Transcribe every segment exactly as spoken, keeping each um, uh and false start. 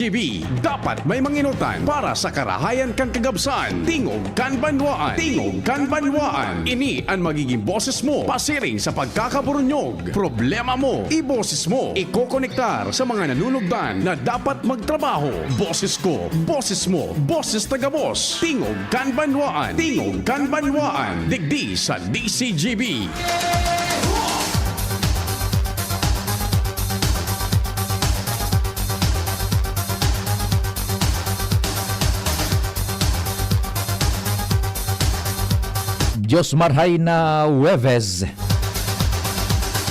G B, dapat may manginutan para sa karahayan kan kagabsan. Tingog kan banwaan. Tingog kan banwaan. Ini an magiging boses mo pasiring sa pagkakaburunyog. Problema mo, iboses mo. Ikokonektar sa mga nanunugdan na dapat magtrabaho. Boses ko, boses mo, boses taga-Boss. Tingog kan banwaan. Tingog kan banwaan. Digdi sa D C G B. Diyos marhay na Huwebes,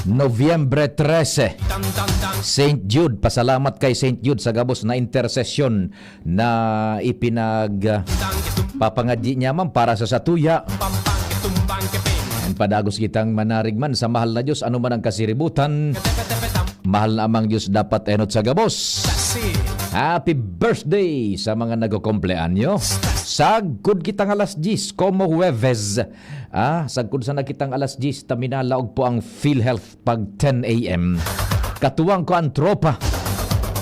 Nobyembre trese. Saint Jude, pasalamat kay Saint Jude sa gabos na intersesyon na ipinag, ah, papangadyi niya man para sa satuya. An padagos kitang manarigman sa mahal na Diyos, ano man ang kasiributan. Mahal na Amang Diyos, dapat enot sa gabos. Happy birthday sa mga nagkukumpleanyo. Sagkod kitang alas diyes, como Huwebes. Ah, sagkod sana kitang alas diyes, ta minalaog po ang PhilHealth pag ten A M. Katuwang ko ang tropa.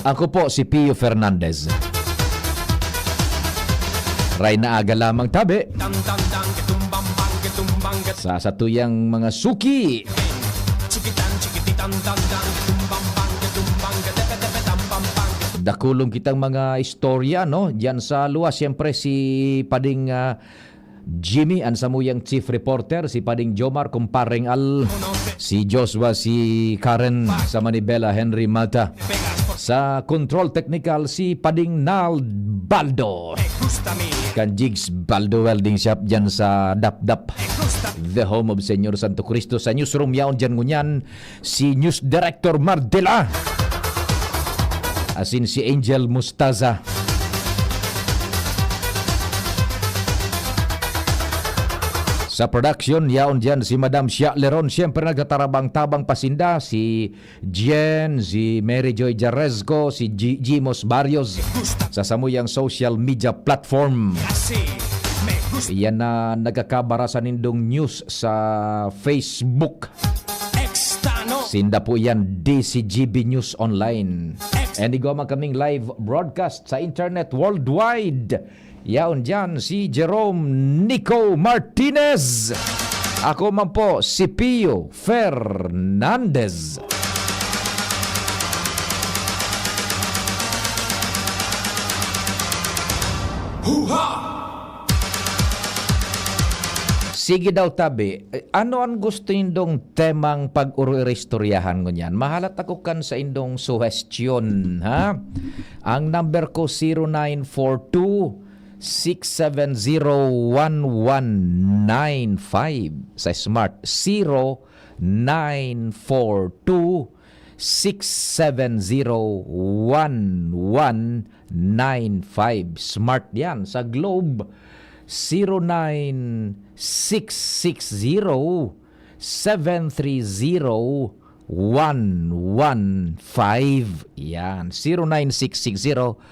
Ako po si Pio Fernandez. Ray na aga lamang tabi. Sa satuyang mga suki. Dakulong kitang mga istorya, no? Diyan sa luwas, siyempre, si Pading, ah, Jimmy, ang samuyang chief reporter, si Pading Jomar, Kumpareng Al, si Joshua, si Karen, sa Manibela, Henry Mata. Sa control technical, si Pading Nald Baldo. Kan Jigs Baldo Welding Shop dyan sa Dapdap, the home of Señor Santo Cristo. Sa newsroom yaon dyan ngunyan, si News Director Mardela. Asin si Angel Mustaza. Sa production, yaon diyan si Madam Shia Leron. Siyempre, nagtatabang-tabang pa sinda. Si Jen, si Mary Joy Jarezco, si G-, Jimos Barrios. Sa samuyang social media platform. Yan na nagkakabara sa nindong news sa Facebook. Sinda po yan, D C G B News Online. And igwa man kaming live broadcast sa internet worldwide. Yaon dyan si Jerome Nico Martinez. Ako man po, si Pio Fernandez. Huha! Sige daw, tabi. Eh, ano ang gusto nindong temang pag-oro-istoryahan ngunyan? Mahalat ako kan sa indong suhestyon, ha? Ang number ko, zero nine four two, six seven zero, one one nine five. Sa Smart, zero nine four two, six seven zero, one one nine five. Smart yan. Sa Globe, zero nine six six zero, seven three zero, one one five. Yan. Zero nine six six zero,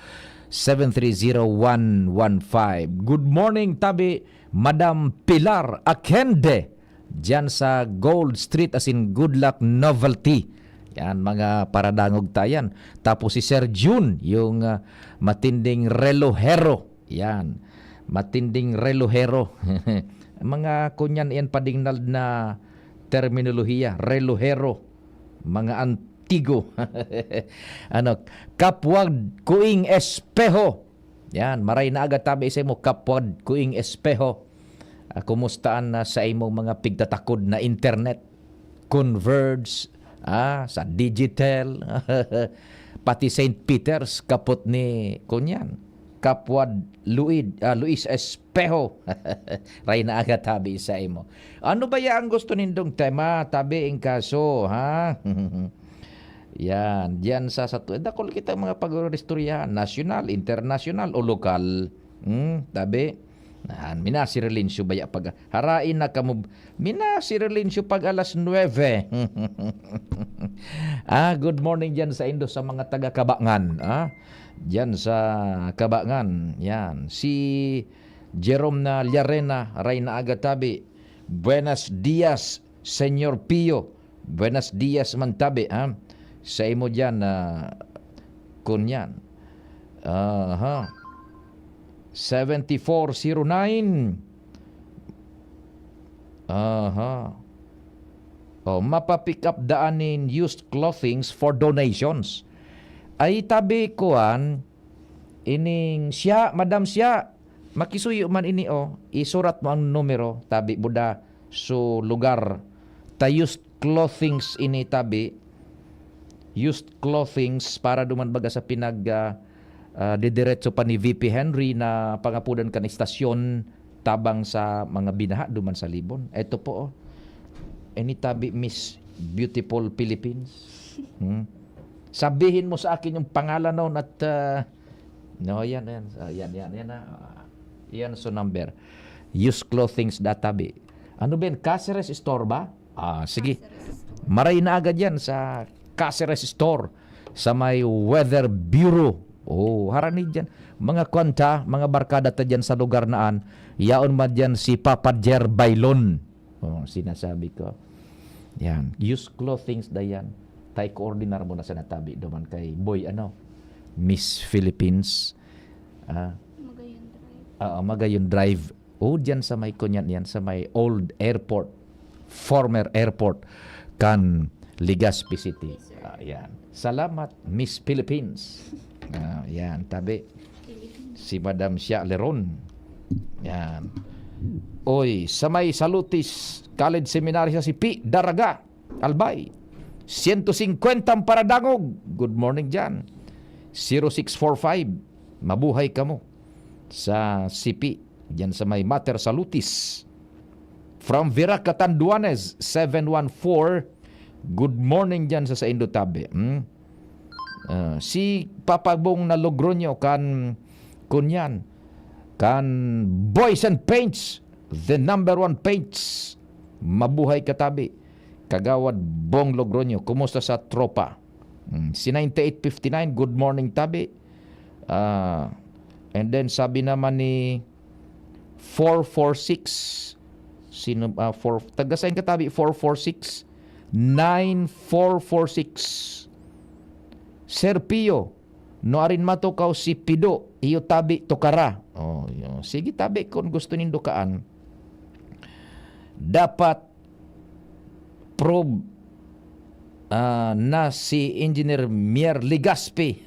seven three zero, one one five. Good morning, tabi, Madam Pilar Akende. Diyan sa Gold Street, as in, good luck novelty. Yan, mga paradangog ta yan. Tapos si Sir Jun, yung, ah, matinding relohero. Yan. Matinding relohero. Mga kunyan yan padingnal na terminolohiya. Relohero. Mga antigo. Ano, kapwad kuing espeho. Yan, maray na aga tabi sa imo, kapwad kuing espeho. Ah, kumusta an, ah, sa imong mga pigtatakod na internet? Converge, ah, sa digital, pati Saint Peter's, kapot ni, kunyan, kapwad Luid, ah, Luis Espeho. Ray na aga tabi sa imo. Ano ba ya ang gusto nindong tema? Tabi in kaso, ha? Yan, diyan sa, sa tu-, dakul kita mga pag-istoryahan, nasyonal, internasyonal, o lokal. Hmm, tabi. Yan, minasirilinso baya pag, harain na kamo, minasirilinso pag alas nuebe. Ah, good morning diyan sa indo sa mga taga Kabangan, ah. Diyan sa Kabangan, yan. Si Jerome na Llarena, Ray na aga tabi. Buenos dias, Señor Pio. Buenos dias man tabi, ha? Sa imo diyan, ah, kunyan. Aha. Seventy-four zero nine. Aha. Oh, mapapick up daan nin used clothings for donations. Ay, tabi kuan, ining siya, madam siya, makisuyo man ini, oh, isurat mo ang numero, tabi buda, so lugar. Ta used clothings ini, tabi. Used clothings para duman baga sa pinag, ah, ah, didiretso pa ni V P Henry na pangapudan kan istasyon tabang sa mga binaha duman sa Libon. Eto po, oh. Ini tabi, Miss Beautiful Philippines. Hmm? Sabihin mo sa akin yung pangalan noon at, ah, no, yan, yan. Ah, yan, yan, yan, ah. Yan so number. Used clothings da tabi. Ano ba yan? Caceres Store ba? Ah, sige. Maray na agad yan sa Caceres Store sa may Weather Bureau. Oh, harani dyan. Mga kwanta, mga barkada ta dyan sa lugar naan, yaon man dyan si Papa Jer Bailon. Oh, sinasabi ko. Yan. Used clothings da yan. Tay koordinar mo na sa natabi duman kay Boy, ano, Miss Philippines. Ah, Magayon Drive. Oo, Magayon Drive. O, dyan sa may kunyan yan, sa may old airport, former airport, kan Legazpi City. Ah, yan. Salamat, Miss Philippines. Ah, yan, tabi. Si Madam Sia Leron. Yan. Oy, sa may Salutis College Seminary sa Sipi, Daraga, Albay. Siyento singkwenta ang paradangog. Good morning dyan. Zero six four five. Mabuhay kamo sa Sipi. Diyan sa may Mater Salutis. From Virac, Catanduanes, seven one four. Good morning diyan sa saindo tabi. Hmm? Ah, si Papa Bong na Logronyo kan kunyan. Kan Boys and Paints, the number one paints. Mabuhay katabi. Kagawad Bong Logronyo, kumusta sa tropa? Hmm, si ninety-eight fifty-nine, good morning tabi. Ah, and then sabi naman ni four four six, sino, ah, four, taga saan ka tabi? Four four six, nine four four six. Sir Pio, no arin matukaw si Pido, iyo tabi tukara. Oh, yun. Sige tabi kung gusto nindo kaan. Dapat prove, ah, na si Engineer Mier Legaspi.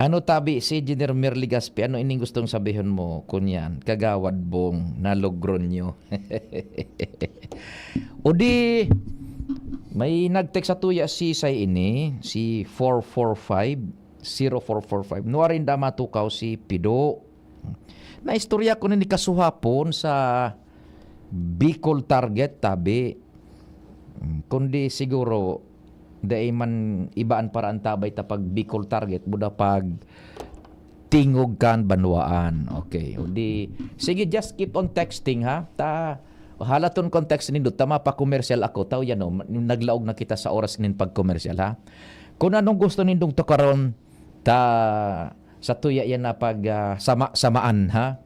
Ano tabi si Engineer Mier Legaspi? Ano ining gustong sabihon mo kunyan? Kagawad Bong na Logronyo. O di, may nag-text sa tuya si Say ini, si four four five, zero four four five. Nuarin da matukaw si Pido. Naistorya ko na ni kasuhapon sa Bicol Target, tabi. Mm, kundi siguro, dai man iba an paraan tabay ta pag Bicol Target, buda pag tingog kan banwaan. Okay. O di, sige, just keep on texting, ha? Ta, halaton kong text nindo, ta mapakomersyal ako. Tao yan, no? Naglaog na kita sa oras nin pagkomersyal, ha? Kung anong gusto nindong tukaron, ta, sa tuya yan na pag, ah, sama-samaan, ha?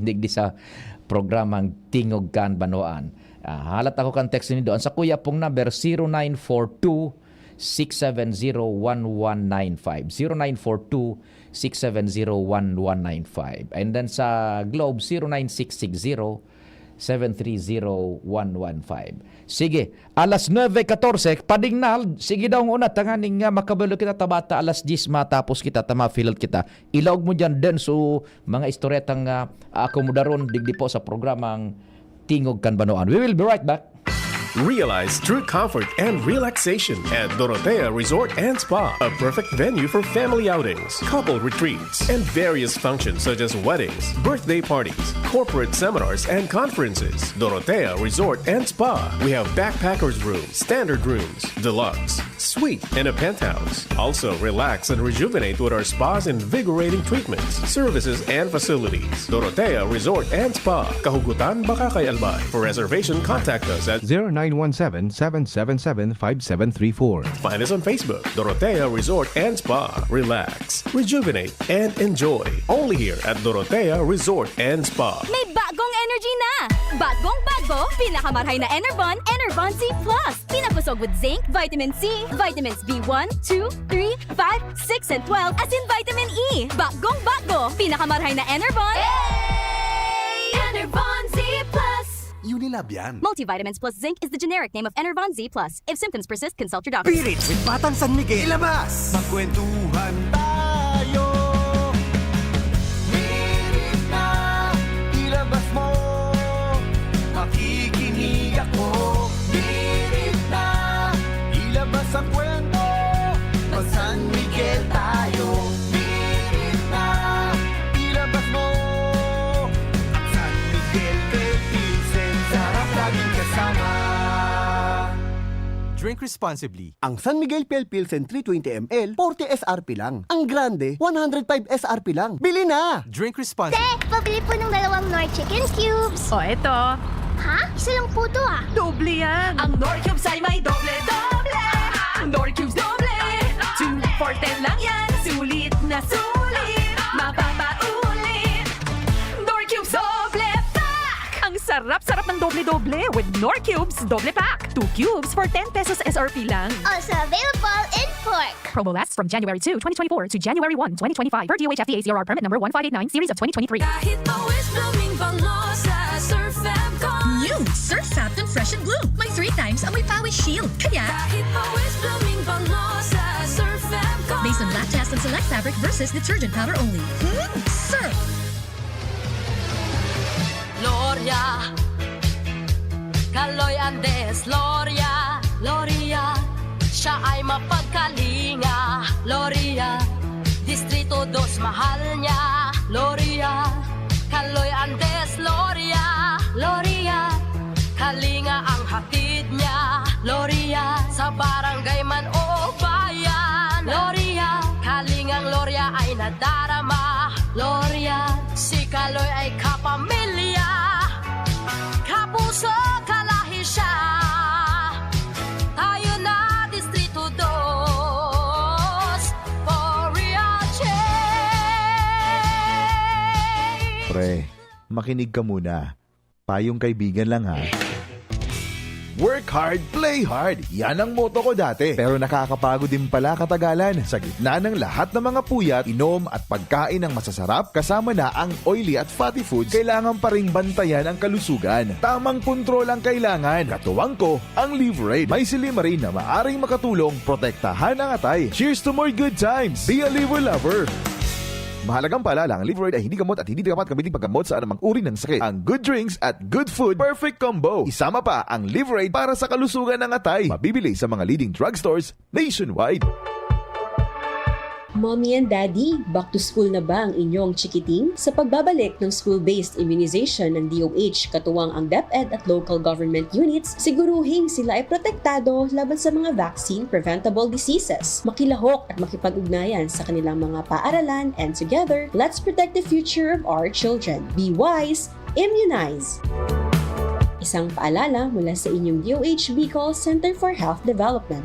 Digdi sa programang Tingog Kan Banwaan. Ah, halat ako kan text nindo. Ang sa kuya pong number, zero nine four two, six seven zero, one one nine five. Zero nine four two, six seven zero, one one nine five. And then sa Globe, zero nine six six zero, seven three zero, one one five. Sige, alas nuebe katorse, padingnal, sige daw nguna, tanganing nga makabalo kita tabata alas diyes matapos kita, ta ma-fill out kita. Ilaog mo dyan din so mga istoryatang, ah, aakomodaron digdi po sa programang Tingog Kan Banwaan. We will be right back. Realize true comfort and relaxation at Dorotea Resort and Spa, a perfect venue for family outings, couple retreats, and various functions such as weddings, birthday parties, corporate seminars, and conferences. Dorotea Resort and Spa. We have backpackers room, standard rooms, deluxe, suite, and a penthouse. Also, relax and rejuvenate with our spa's invigorating treatments, services, and facilities. Dorotea Resort and Spa, Kahugutan, Bacacay, Albay. For reservation, contact us at zero nine one seven, seven seven seven, five seven three four. Find us on Facebook, Dorotea Resort and Spa. Relax, rejuvenate, and enjoy. Only here at Dorotea Resort and Spa. May bagong Energy na! Bagong bago, pinakamarhay na Enervon, Enervon Z plus. Pinakusog with zinc, vitamin C, vitamins B one, two, three, five, six, and twelve, as in vitamin E. Bagong bago, pinakamarhay na Enervon. Enervon Z plus. Unilab yan. Multivitamins plus zinc is the generic name of Enervon Z plus. If symptoms persist, consult your doctor. Spirit with Batang San Miguel. Ilabas! Magkwentuhan tayo. Spirit na ilabas mo. Makikinig ako. Spirit na ilabas ang kwento. Mag San Miguel tayo. Spirit na ilabas mo. At San Miguel Philippines, sarap laging kasama. Drink responsibly. Ang San Miguel Pale Pilsen three twenty M L, forty S R P lang. Ang grande, one hundred five S R P lang. Bili na! Drink responsibly. Te, pabili po ng dalawang Knorr Chicken Cubes. O, eto. Ha? Isa lang po to, ah. Doble yan. Ang Knorr Cubes ay may doble, doble. Knorr Cubes doble. Two for ten lang yan. Sulit na sulit. Mapapaulit. Knorr Cubes Doble Pack! Ang sarap-sarap ng doble-doble with Knorr Cubes Doble Pack. Two cubes for ten pesos S R P lang. Also available in pork. Promo lasts from January two, twenty twenty-four to January one, twenty twenty-five, per D O H F D A C R R permit number one five eight nine, series of twenty twenty-three. Kahit pawis, blooming bango sa Surf Fab Con. New Surf Fab Con Fresh and Bloom. May three times amoy pawis shield. Kaya kahit pawis, blooming bango sa Surf Fab Con. Based on lab test and select fabric versus detergent powder only. Hmm? Surf! Loria, Kaloy Andes, Loria, Loria, siya ay mapagkalinga, Loria, Distrito Dos mahal niya, Loria, Kaloy Andes, Loria, Loria, kalinga ang hatid niya, Loria, sa barangay man o bayan, Loria, kalingang Loria ay nadarama, Loria, si Kaloy ay kapamilya, kapuso, kalahi siya. Tayo na, Distrito Dos, for real change. Pre, makinig ka muna. Payong kaibigan lang, ha. Work hard, play hard. Yan ang motto ko dati. Pero nakakapagod din pala katagalan. Sa gitna ng lahat ng mga puyat, inom at pagkain ng masasarap, kasama na ang oily at fatty foods, kailangan pa ring bantayan ang kalusugan. Tamang kontrol ang kailangan. Katuwang ko, ang Liverade. May silymarin na maaring makatulong protektahan ang atay. Cheers to more good times! Be a Liver Lover! Mahalagang paalala, ang Liverade ay hindi gamot at hindi dapat gamitin paggamot sa anumang uri ng sakit. Ang good drinks at good food, perfect combo. Isama pa ang Liverade para sa kalusugan ng atay. Mabibili sa mga leading drugstores nationwide. Mommy and Daddy, back to school na ba ang inyong chikiting? Sa pagbabalik ng school-based immunization ng D O H, katuwang ang DepEd at local government units, siguruhing sila ay protektado laban sa mga vaccine-preventable diseases. Makilahok at makipag-ugnayan sa kanilang mga paaralan, and together, let's protect the future of our children. Be wise, immunize! Isang paalala mula sa inyong D O H Bicol Center for Health Development.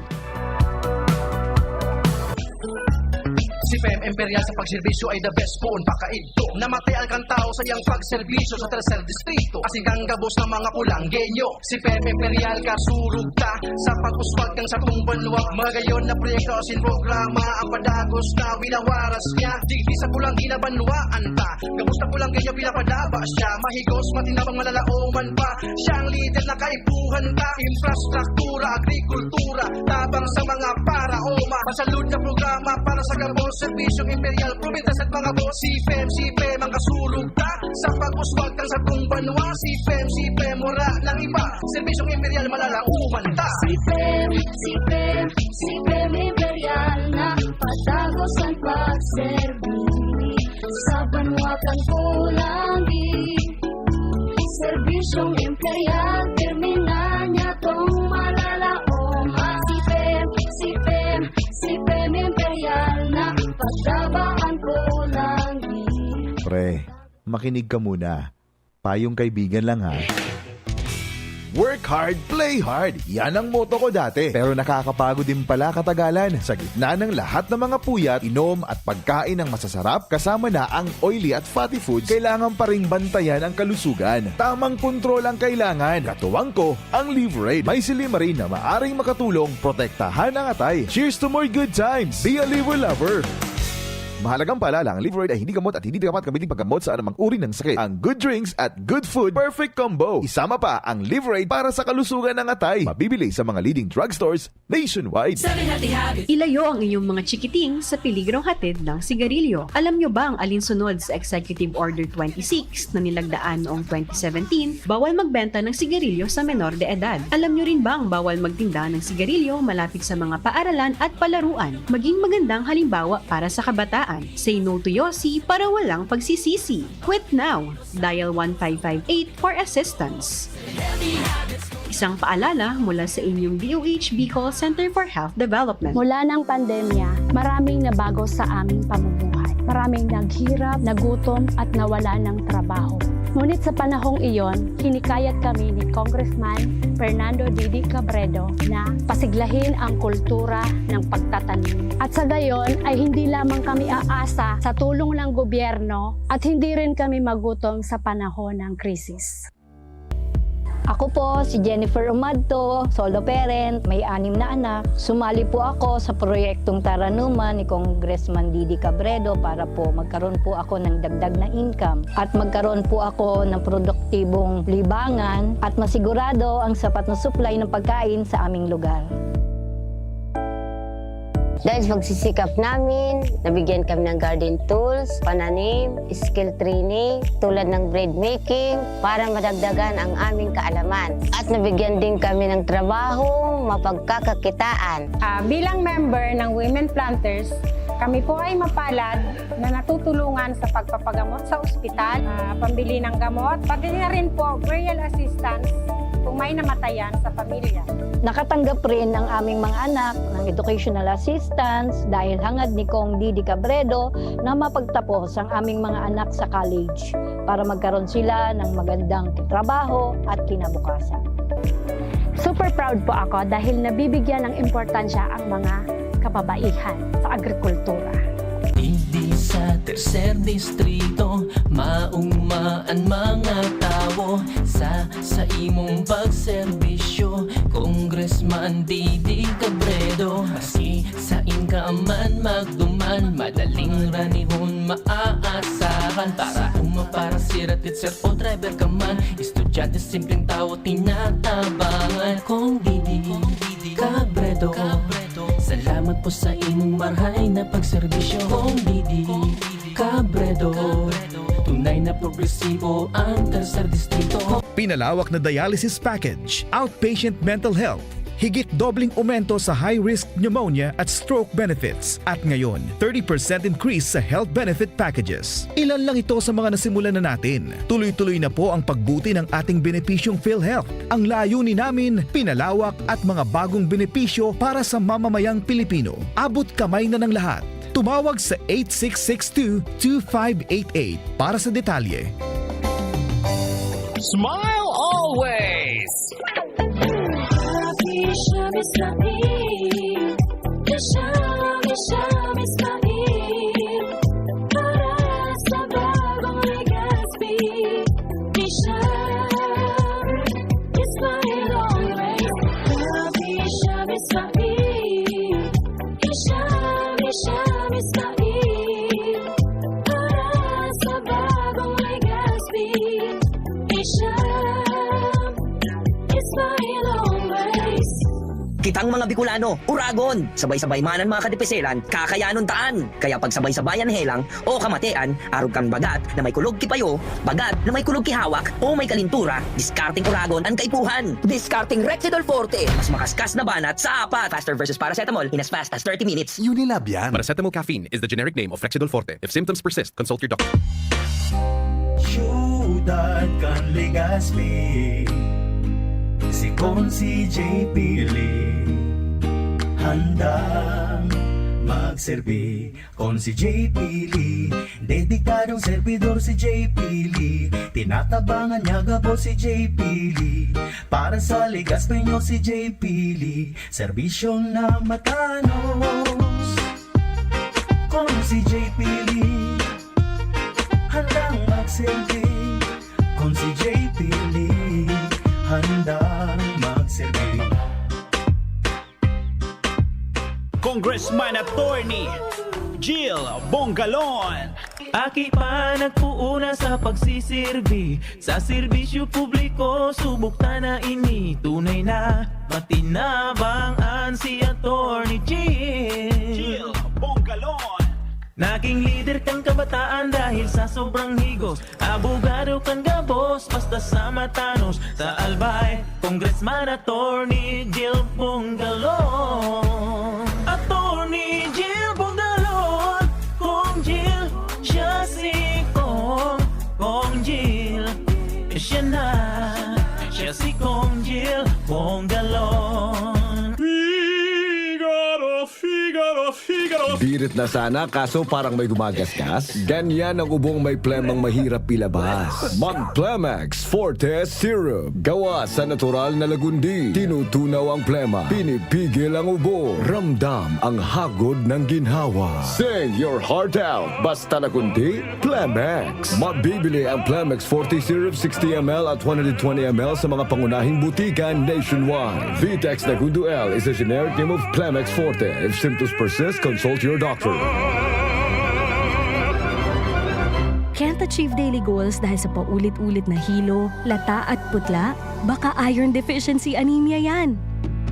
Si P E M Imperial sa pagserbisyo ay the best poon pakaidto. Namatay alkan tao sa iyang pagserbisyo sa tercer distrito. Asin kang gabos ng mga pulanggenyo. Si P E M Imperial kasurog ta sa pag-uswag kan satong banwa. Magayon na proyekto asin programa ang padagos na winawaras niya. Digdi sa pulang ginabanwaan ta. Gabos na pulanggenyo pinapadaba siya. Mahigos, matinabang malalaoman pa. Siya ang lider na kaipuhan ta. Infrastruktura, agrikultura, tabang sa mga paraoma. Masalud na programa para sa gabos, serbisyong imperial, probinsya sa mga boss. Si P E M, si P E M ang kasurog ta. Sa pag-uswag kan satong banwa, si P E M, si P E M, wala nang iba. Serbisyong imperial, malalaoman ta. Si P E M, si P E M, si P E M imperial na padagos ang pagserbi sa banwa kan pulanggi. Serbisyong imperial, terminal niya tong malalaom. Ah, si P E M, si P E M, si P E M imperial na pagdabaan ko lagi. Pre, makinig ka muna. Payong kaibigan lang ha. Work hard, play hard. Yan ang motto ko dati. Pero nakakapagod din pala katagalan. Sa gitna ng lahat ng mga puyat, inom at pagkain ng masasarap, kasama na ang oily at fatty foods, kailangan pa ring bantayan ang kalusugan. Tamang kontrol ang kailangan. Katuwang ko, ang Liverade. May silymarin na maaring makatulong protektahan ang atay. Cheers to more good times! Be a Liver Lover! Mahalagang paalala, ang Liverade ay hindi gamot at hindi dapat gamitin paggamot sa anumang uri ng sakit. Ang good drinks at good food, perfect combo. Isama pa ang Liverade para sa kalusugan ng atay. Mabibili sa mga leading drugstores nationwide. Ilayo ang inyong mga chikiting sa peligrong hatid ng sigarilyo. Alam nyo bang alinsunod sa Executive Order twenty-six na nilagdaan noong twenty seventeen, bawal magbenta ng sigarilyo sa menor de edad? Alam nyo rin bang bawal magtinda ng sigarilyo malapit sa mga paaralan at palaruan? Maging magandang halimbawa para sa kabataan. Say no to Yossi para walang pagsisisi. Quit now! Dial one five five eight for assistance. Isang paalala mula sa inyong D O H Bicol Center for Health Development. Mula ng pandemya, maraming nabago sa aming pamumuhay. Maraming naghirap, nagutom at nawala ng trabaho. Ngunit sa panahong iyon, hinikayat kami ni Congressman Fernando Didi Cabredo na pasiglahin ang kultura ng pagtatanim. At sa gayon ay hindi lamang kami aasa sa tulong ng gobyerno at hindi rin kami magutom sa panahon ng krisis. Ako po si Jennifer Umadto, solo parent, may anim na anak. Sumali po ako sa proyektong Taranuman ni Congressman Didi Cabredo para po magkaroon po ako ng dagdag na income at magkaroon po ako ng produktibong libangan at masigurado ang sapat na supply ng pagkain sa aming lugar. Dahil sa pagsisikap namin, nabigyan kami ng garden tools, pananim, skill training tulad ng bread making para madagdagan ang aming kaalaman. At nabigyan din kami ng trabaho, mapagkakakitaan. Ah, bilang member ng Women Planters, kami po ay mapalad na natutulungan sa pagpapagamot sa ospital, ah, pambili ng gamot, pati na rin po burial assistance kung may namatayan sa pamilya. Nakatanggap rin ang aming mga anak ng educational assistance dahil hangad ni Cong Didi Cabredo na mapagtapos ang aming mga anak sa college para magkaroon sila ng magandang trabaho at kinabukasan. Super proud po ako dahil nabibigyan ng importansya ang mga kababaihan sa agrikultura. Digdi sa tercer distrito, mauma an mga tawo sa, sa imong pagserbisyo, Congressman Didi Cabredo. Maski sain ka man magduman, madaling ranihon maaasahan. Para uma, para sira, teacher o driver ka man, estudyante, simpleng tawo, tinatabangan. Cong Didi Cabredo, salamat po sa imong marhay na pagserbisyo. Cong Didi Cabredo, tunay na progresibo ang tercer distrito. Pinalawak na dialysis package, outpatient mental health, higit dobleng aumento sa high-risk pneumonia at stroke benefits, at ngayon, thirty percent increase sa health benefit packages. Ilan lang ito sa mga nasimulan na natin. Tuloy-tuloy na po ang pagbuti ng ating benepisyong PhilHealth. Ang layunin namin, pinalawak at mga bagong benepisyo para sa mamamayang Pilipino. Abot kamay na ng lahat. Tumawag sa eight six six two, two five eight eight para sa detalye. Smile always! Kitang mga Bicolano, uragon! Sabay-sabay man an mga kadepeselan, kakayanon taan! Kaya pagsabay-sabayan helang o kamatean, arog kan bagat na may kulog ki payo, bagat na may kulog ki hawak, o may kalintura, diskarteng uragon an kaipuhan! Diskarteng Rexidol Forte, mas makaskas na banat sa apat! Faster versus paracetamol in as fast as thirty minutes. Unilab yan. Paracetamol caffeine is the generic name of Rexidol Forte. If symptoms persist, consult your doctor. Siyudad kan Legazpi, si Consi J P Lee. Handang Magserbi kon si J P Lee. Dedikadong serbidor si J P Lee. Tinatabangan niya gabos si J P Lee. Para sa Legazpi nyo si J P Lee. Serbisyo na matanos. Kon si J P Lee handang magserbi. Kon si J P Lee handang magserbi. Congressman Attorney Jill Bongalon. Aki pa nagpuuna sa pagsisirbi, sa serbisyo publiko, subok ta na ini. Tunay na matinabang an si Attorney Jill. Jill Bongalon. Naging lider kan kabataan dahil sa sobrang higos. Abogado kan gabos, basta sa matanos. Sa Albay, Congressman Attorney Jill Bongalon. Attorney Jill Bongalon. Kong Jill, siya si Kong. Kong Jill, siya na. Siya si Kong Jill Bongalon. Figaro, Figaro, Figaro. Birit na sana, kaso parang may gumagasgas. Ganyan ang ubong may plemang mahirap ilabas. Mag Plemex Forte Syrup. Gawa sa natural na lagundi. Tinutunaw ang plema. Pinipigil ang ubo. Ramdam ang hagod ng ginhawa. Sing your heart out. Basta lagundi, Plemex. Mabibili ang Plemex Forte Syrup sixty M L at one hundred twenty M L sa mga pangunahing butika nationwide. Vitex Nagundo L is a generic name of Plemex Forte. If symptoms persist, consult your doctor. Can't achieve daily goals dahil sa paulit-ulit na hilo, lata at putla? Baka iron deficiency anemia yan.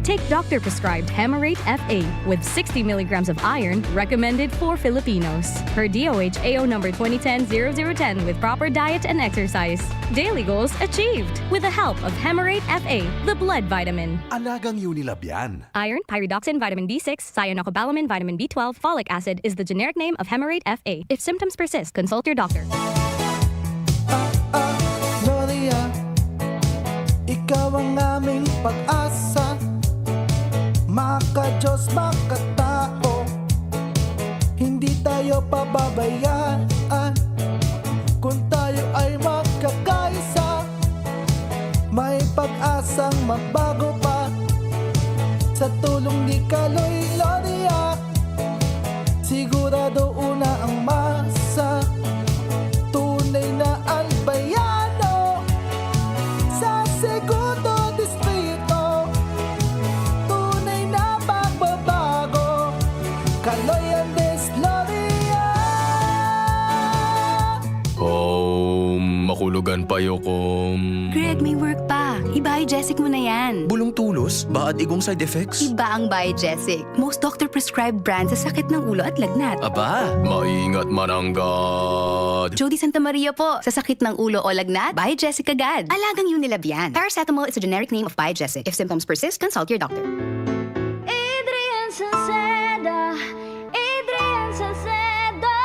Take doctor-prescribed Hemarate F A with sixty milligrams of iron, recommended for Filipinos, per D O H A O number twenty ten zero zero ten, with proper diet and exercise. Daily goals achieved with the help of Hemarate F A, the blood vitamin. Alagang Unilab yan. Iron, pyridoxine, vitamin B six, cyanocobalamin, vitamin B twelve, folic acid is the generic name of Hemarate F A. If symptoms persist, consult your doctor. Ah, ah, Gloria, ikaw ang aming pag-asa. Maka-Diyos, maka-tao, hindi tayo pababayaan. Kung tayo ay magkakaisa, may pag-asang magbago pa. Sa tulong ni Kaloy Gloria, sigurado una ang masa. Tunay na Albayano sa Segundo Distrito. Tunay na pagbabago. Kaloy Andes Gloria. Kom, makulogan payo, kom. Greg, may work pa. Iba-Jessic mo na yan. Bulong tulos, baad igong side effects? Iba ang Biogesic. Most doctor-prescribed brand sa sakit ng ulo at lagnat. Aba, maingat mananggad. Jody Santa Maria po. Sa sakit ng ulo o lagnat, Biogesic agad. Alagang Unilab yan. Paracetamol is a generic name of Biogesic. If symptoms persist, consult your doctor. Adrian Salceda, Adrian Salceda.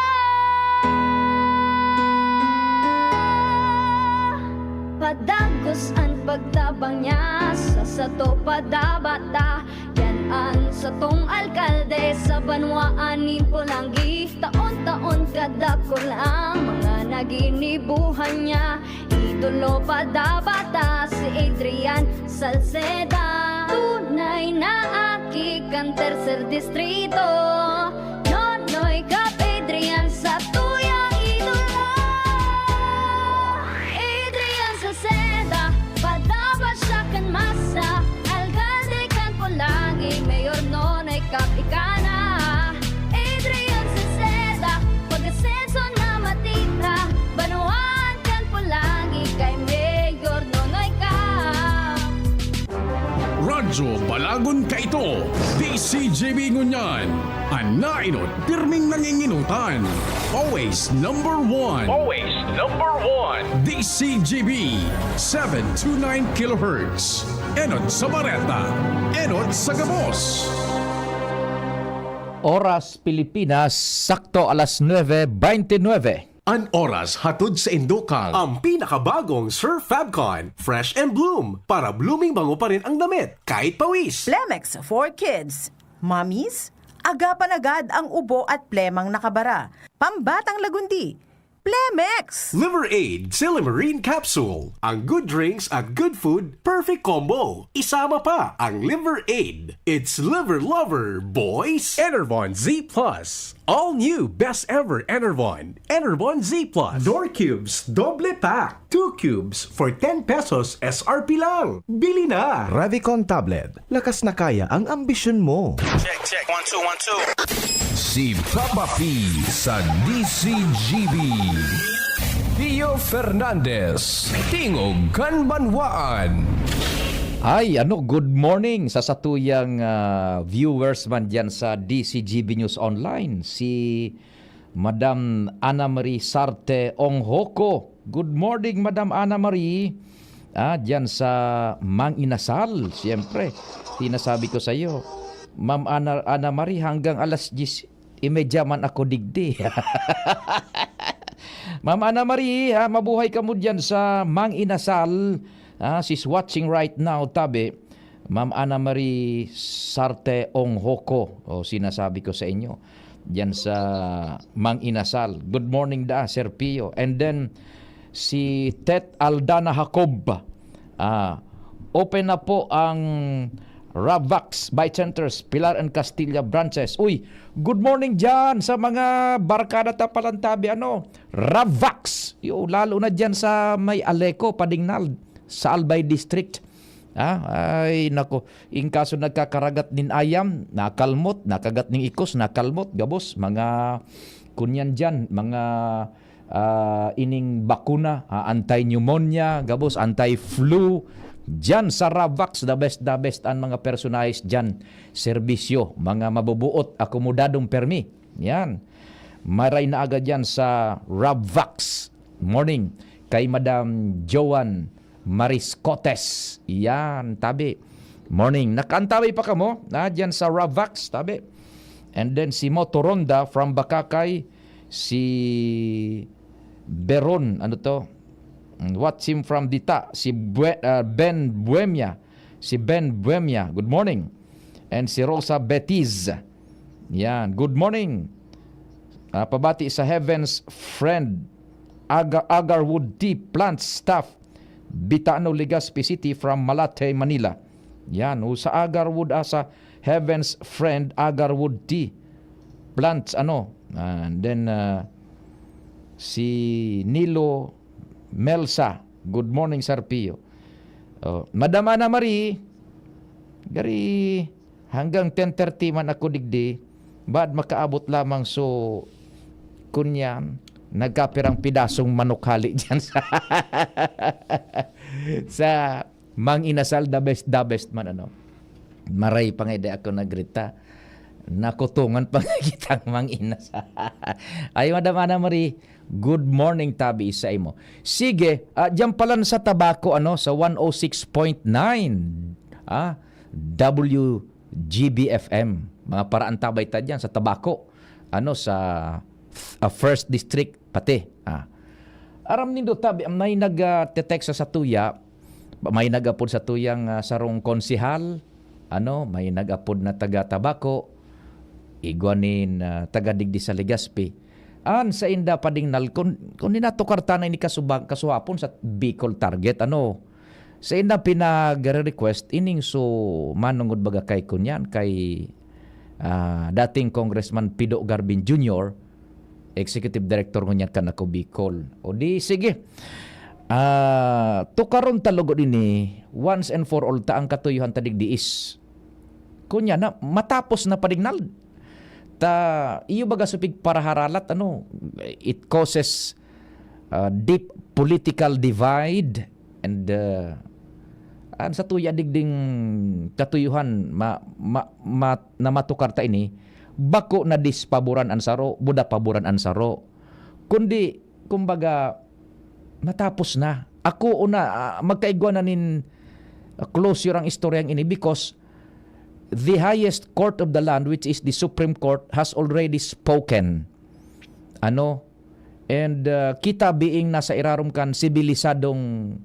Padagos an pagtabang niya, sa sato padabata. Yan an satong alkalde sa banwaan nin Polangui. Taon-taon kadakul ang mga naginibuhan niya. Idolo padabata si Adrian Salceda. Tunay na aki kan Tercer Distrito. Nonoy Cap Adrian, satuyang idolo. Adrian Salceda, padaba siya kan masa. Alkalde kan Polangui, Mayor Nonoy Cap ika na. Adrian Salceda, pag-asenso na matira. Banwaan kan Polangui kay Mayor Nonoy Cap. Radyo Balagon kaito, D C G B ngunyan. An naenot, pirming nangingenotan. Always number one. Always number one. D C G B, seven two nine kilohertz. Enot sa bareta, enot sa gabos. Oras Pilipinas, sakto alas nuebe beintinuebe. An oras hatod saindo kan ang pinakabagong Surf Fabcon, Fresh and Bloom, para blooming bango pa rin ang damit, kahit pawis. Plemex for kids. Mommies, Agapan agad ang ubo at plemang nakabara. Pambatang lagundi, Plemex! Liver Aid, Silymarin Capsule. Ang good drinks at good food, perfect combo. Isama pa ang Liver Aid. It's Liver Lover, boys! Enervon Z plus. All new, best ever Enervon. Enervon Z plus. Door cubes, doble pack. Two cubes for ten pesos S R P lang. Bili na! Revicon Tablet. Lakas na kaya ang ambisyon mo. Check, check. One, two, one, two. Si Papa P sa D C G B. Pio Fernandez, Tingog kan Banwaan. Ay, ano, good morning sa satuyang, ah, viewers man diyan sa D C G B News Online. Si Madam Ana Marie Sarte Onghoko. Good morning, Madam Ana Marie. Ah, diyan sa Mang Inasal, siyempre. Sinasabi ko sa iyo, Ma'am Ana, Ana Marie, hanggang alas diyes y medya man ako digdi. Ma'am Ana Marie, ha, mabuhay ka mo diyan sa Mang Inasal. Ah, she's watching right now, tabi. Ma'am Ana Marie Sarte Onghoko, o sinasabi ko sa inyo, diyan sa Mang Inasal. Good morning da, Sir Pio. And then, si Tet Aldana Jacob, ah, open na po ang Ravax Buy Centers, Pilar and Castilla branches. Uy, good morning diyan sa mga barkada ta palantabi, ano, Ravax. Yo, lalo na diyan sa may Aleco, Padignal, sa Albay District. Ah, ay, nako. In kaso nagkakaragat nin ayam, nakalmot, nakagat ning ikos, nakalmot, gabos, mga kunyan diyan, mga, ah, ining bakuna, ah, anti-pneumonia, gabos, anti-flu. Diyan sa Ravax, the best, the best ang mga personalized diyan. Serbisyo, mga mabubuot, akomodadong permi. Yan. Maray na agad yan sa Ravax. Morning. Kay Madam Joan Mariscotes. Yan, tabi. Morning. Nakaantabay pa kamo? Na, dyan sa Ravax, tabi. And then si Motoronda from Bakakay, si Beron, ano to? Watch him from Dita, si Bue- ah, Ben Buemia. Si Ben Buemia, good morning. And si Rosa Betiz. Yan, good morning. Ah, pabati sa Heaven's Friend, Aga- Agarwood Tea Plant Staff, Bitano, Legazpi City from Malate, Manila. Yan, o sa Agarwood, ah, sa Heaven's Friend Agarwood Tea Plants, ano. And then, ah, si Nilo Melsa, good morning, Sir Pio. Oh, Madam Ana Marie, gari hanggang ten thirty man ako digdi, baad makaabot lamang so, kunyan, nagkapirang pidasong manok hali diyan sa, sa Mang Inasal, the best, the best man, ano. Maray pa nga, di ako nagrita. Nakutungan pa nga kitang Mang Inasal. Ay, Madam Ana Marie, good morning, tabi sa imo. Sige, ah, diyan palan sa Tabaco, ano, sa one oh six point nine, ah, W G B F M. Mga paraan tabay ta diyan sa Tabaco, ano, sa, ah, First District, pati. Ah. Aram nindo, tabi, may nag, ah, te-text sa, sa tuya, may nag-apod sa tuyang, ah, sarong konsehal, ano, may nag-apod na taga Tabaco, igwa nin, ah, taga digdi sa Legazpi. An sainda padingnal, kun, kun ninatukar ta na ini kasubang, kasuhapon sa Bicol Target, ano, sainda pinag-request ining so manungod baga kay kunyan, kay, ah, dating Congressman Pido Garbin Junior, Executive Director ngunyan kan Ako Bicol. O di, sige. Ah, tukaron ta lugod ini, once and for all, ta ang katuyuhan ta digdi is, kunya na, matapos na padingnal. Ta, iyo baga supig paraharalat, ano, it causes, ah, deep political divide and, ah, an sa tuya digding katuyuhan ma, ma, ma, na matukar ta ini, bako na dispaboran an saro, buda paboran an saro. Kundi, kumbaga, natapos na. Ako una, ah, magkaigwa na nin, ah, closure ang istoryang ini because the highest court of the land, which is the Supreme Court, has already spoken. Ano? And, ah, kita being nasa irarom kan sibilisadong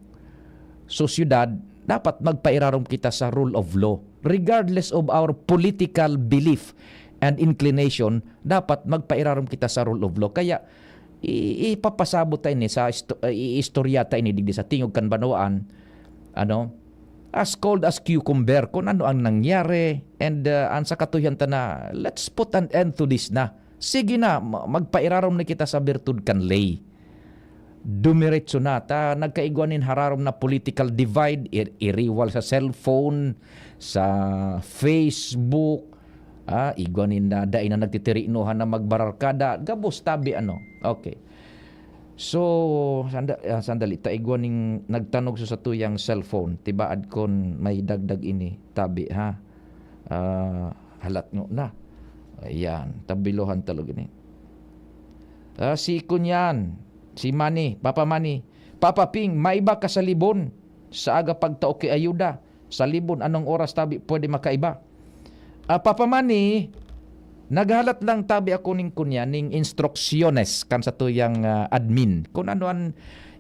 sosyedad, dapat magpairarom kita sa rule of law, regardless of our political belief and inclination, dapat magpairarom kita sa rule of law. Kaya, i-, ipapasabot ta ini sa isto-, iistorya ta ini digdi sa tingog kan banwaan, ano, as cold as cucumber, kung ano ang nangyari, and, uh, ang sa katuyan ta na, let's put an end to this na. Sige na, ma-, magpairarom na kita sa birtud kan ley. Dumiretso na, ta nagkaigwa nin hararom na political divide, ir-, iriwal sa cellphone, sa Facebook, ah, igwa nin na, dai na nagtitirinohan na magbararkada, gabos tabi, ano. Okay. So, sanda-, ah, sandali, ta igwa ning nagtanog sa satuyang cellphone, tibaad kon may dagdag ini, tabi, ha? Ah, halat ngo na. Ayan, tabilohan talog ini. Ah, si Kunyan, si Manny, Papa Manny, "Papa Ping, maiba ka sa Libon sa aga pagtao ki ayuda. Sa Libon, anong oras tabi pwede makaiba?" Ah, Papa Manny, naghalat lang tabi ako ning kunya, ning instruksyones kan satuyang, ah, admin. Kung ano ang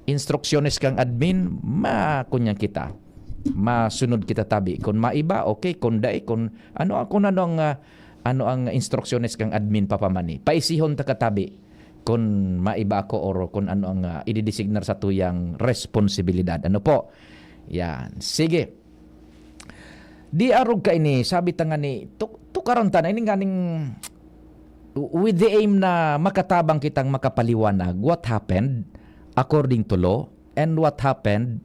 instruksyones kang admin, ma-, kunya kita. Masunod kita tabi. Kung maiba, okay. Kung dai, kung ano, kung ano ang, ah, ano ang instruksyones kang admin, Papa Manny. Paisihon ta ka tabi kung maiba ako or kung ano ang, ah, ididesignar satuyang responsibilidad. Ano po? Yan. Sige. Di arog kaini, sabi ta ngani, tuk-, tukaron ta na ini nganing with the aim na makatabang kitang makapaliwanag what happened according to law and what happened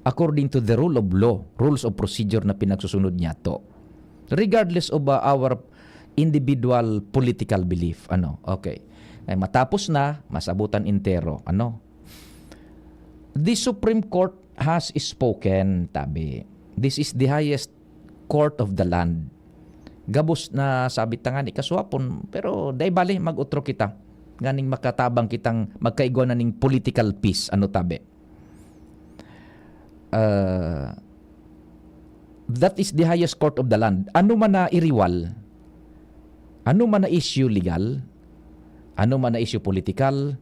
according to the rule of law, rules of procedure na pinagsusunod niyato. Regardless of, uh, our individual political belief. Ano? Okay. Ay, matapos na, masabutan entero. Ano? The Supreme Court has spoken, tabi. This is the highest court of the land. Gabos na sabi ta ngani kaswapon, pero dai bale, mag-utro kita. Nganing makatabang kitang magkaigwa na ning political peace, ano tabi. Ah, that is the highest court of the land. Ano man na iriwal, ano man na issue legal, ano man na issue political,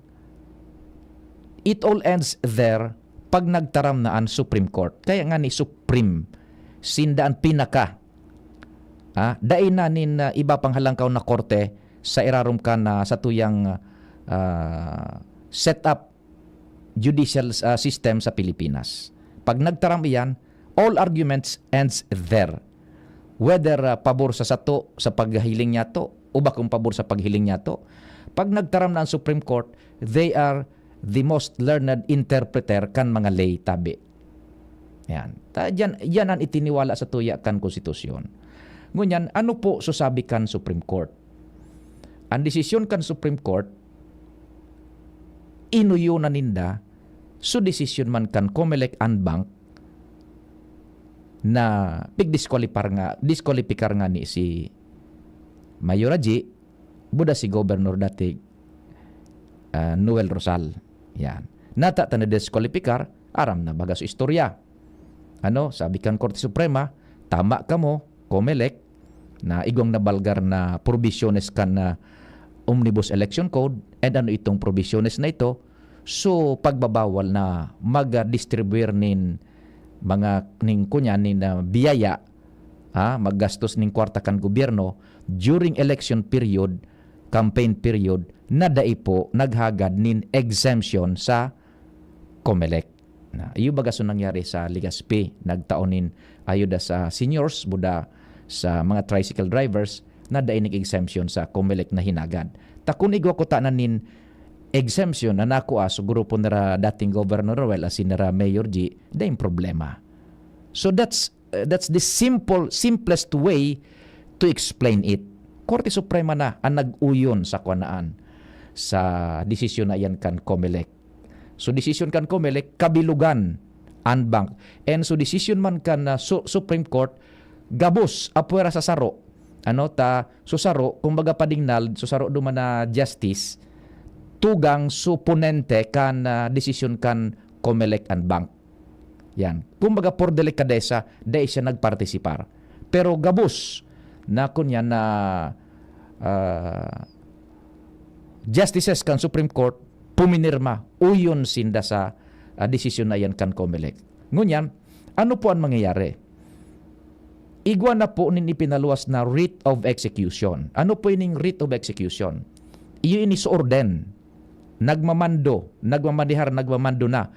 it all ends there pag nagtaram na an Supreme Court. Kaya ngani Supreme, sinda an pinaka, ah, dai na nin, ah, iba pang halangkaw na korte sa irarom kan, ah, satuyang, ah, set up judicial, ah, system sa Pilipinas. Pag nagtaram iyan, all arguments ends there. Whether, ah, pabor sa sato sa paghiling niyato o bakong pabor sa paghiling niyato, pag nagtaram na ang Supreme Court, they are the most learned interpreter kan mga ley tabi. Yan. Ta-, yan, yan ang itiniwala sa tuya kan konstitusyon. Ngunyan, ano po susabi kan Supreme Court? Ang desisyon kan Supreme Court, inuyo na ninda, so desisyon man kan Comelec and Bank na pigdiskwalipar nga, diskwalipikar nga ni si Mayor Raji, buda si Governor dati, ah, Noel Rosal. Yan. Nata ta na diskwalipikar, aram na baga sa istorya. Ano, sabi kan Korte Suprema, tama kamo, Comelec, na igwang nabalgar na probisyones kan, ah, Omnibus Election Code, and ano itong probisyones na ito? So, pagbabawal na mag-distribuir nin mga, ning kunya, nin, ah, biyaya, ha, maggastos ning kwarta kan gobyerno during election period, campaign period, na dai po naghagad nin exemption sa Comelec. Na, iyo baga so nangyari sa Legazpi, nagtao nin ayuda sa seniors, buda sa mga tricycle drivers, na dai nig-exemption sa Comelec na hinagad. Ta kun igwa ko ta na nin exemption na nakua sa grupo nira dating Governor Roel asin nira Mayor G, dai problema. So that's, uh, that's the simple, simplest way to explain it. Korte Suprema na ang nag-uyon sa kwanaan, sa desisyon na iyan kan Comelec. So, desisyon kan Comelec, kabilugan an bank. And so, desisyon man kan, ah, Su-, Supreme Court, gabos, apwera sa saro. Ano, ta, so saro, kumbaga padingnal, so saro duman na justice, tugang suponente kan, ah, desisyon kan Comelec and bank. Yan. Kumbaga, por delikadesa, dai siya nagpartisipar. Pero gabos na kun yan na, ah, justices kan Supreme Court puminirma, uyon sinda sa, ah, desisyon na iyan kan Comelec. Ngunyan, ano po ang mangyayari? Igwa na po nin ipinaluwas na writ of execution. Ano po ining writ of execution? Iyo ini sa orden. Nagmamando, nagmamanihar, nagmamando na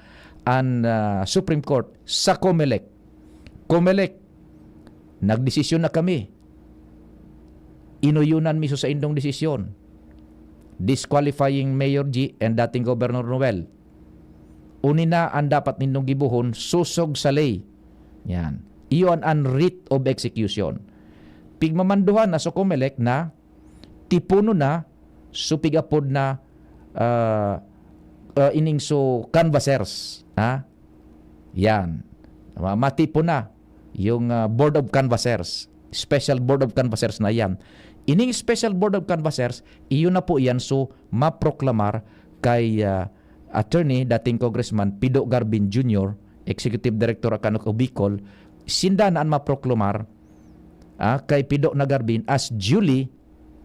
an, ah, Supreme Court sa Comelec. Comelec, nagdesisyon na kami. Inoyonan mi sa indong desisyon. Disqualifying Mayor G and dating Governor Noel. Uni na an dapat nindong gibohon, sosog sa ley. Yan. Iyo an, an writ of execution. Pigmamanduhan na sa Comelec na tiponon na, so pig-apod na, ah, ah, ining so canvassers, ha? Yan. Ma-, matipon na yung, ah, Board of Canvassers, Special Board of Canvassers na yan. Ining Special Board of Canvassers, iyo na po yan so maproklamar kay, ah, attorney, dating Congressman Pido Garbin Junior, Executive Director Akanok o Bicol, sinda na an maproklamar, ah, kay Pido na Garbin as duly,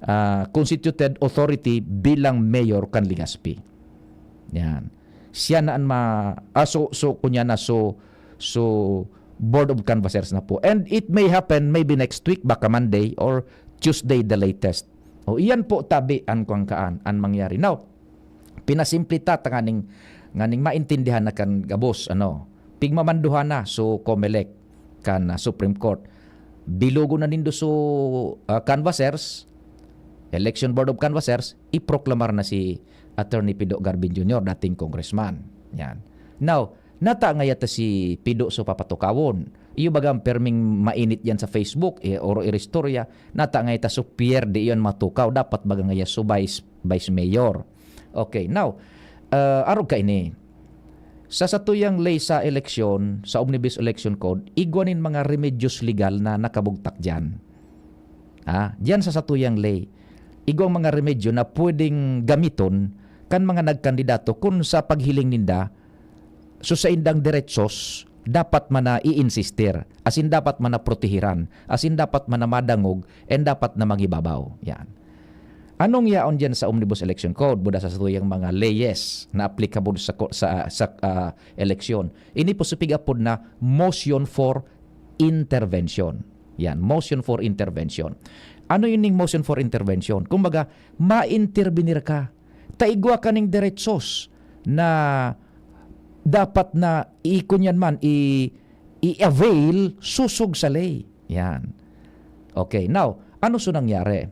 ah, constituted authority bilang mayor kan Legazpi. Yan. Siya na an ma-, ah, so, so, kunya na, so, so, Board of Canvassers na po. And it may happen maybe next week, baka Monday or Tuesday the latest. O, iyan po tabi an kuwang kaan, an mangyari. Now, pinasimple ta tanganing, nganing maintindihan na kan gabos, ano, pigmamanduhan na so Comelec kan, ah, Supreme Court. Bilogon na nindo so, ah, canvassers, Election Board of Canvassers, iproklamar na si Attorney Pido Garbin Junior, dating congressman. Yan. Now, nata ngaya ta si Pido so papatukawon. Iyo bagang perming mainit yan sa Facebook, eh, oro iristorya, nata ngaya ta so pierde iyon matukaw, dapat baga ngaya so vice, vice mayor. Okay, now, ah, arog kaini. Sa satuyang ley sa eleksyon, sa Omnibus Election Code, igwa nin mga remedyos legal na nakabugtak diyan. Ah, diyan sa satuyang ley, igwang mga remedyo na pwedeng gamiton kan mga nagkandidato kun sa paghiling ninda, so saindang deretsos, dapat man na i-insistir, asin dapat man na protehiran, asin dapat man na madangog, and dapat na mangibabaw. Yan. Anong yaon diyan sa Omnibus Election Code? Buda sa satuyang mga leyes na applicable sa ko-, sa, sa, ah, eleksyon. Ini po sa pig-apod na motion for intervention. Yan, motion for intervention. Ano yun yung motion for intervention? Kumbaga, ma-intervenir ka. Ta igwa ka ning deretsos na dapat na i-, kunyan man, i-, i-avail sosog sa ley. Yan. Okay, now, ano so nangyari?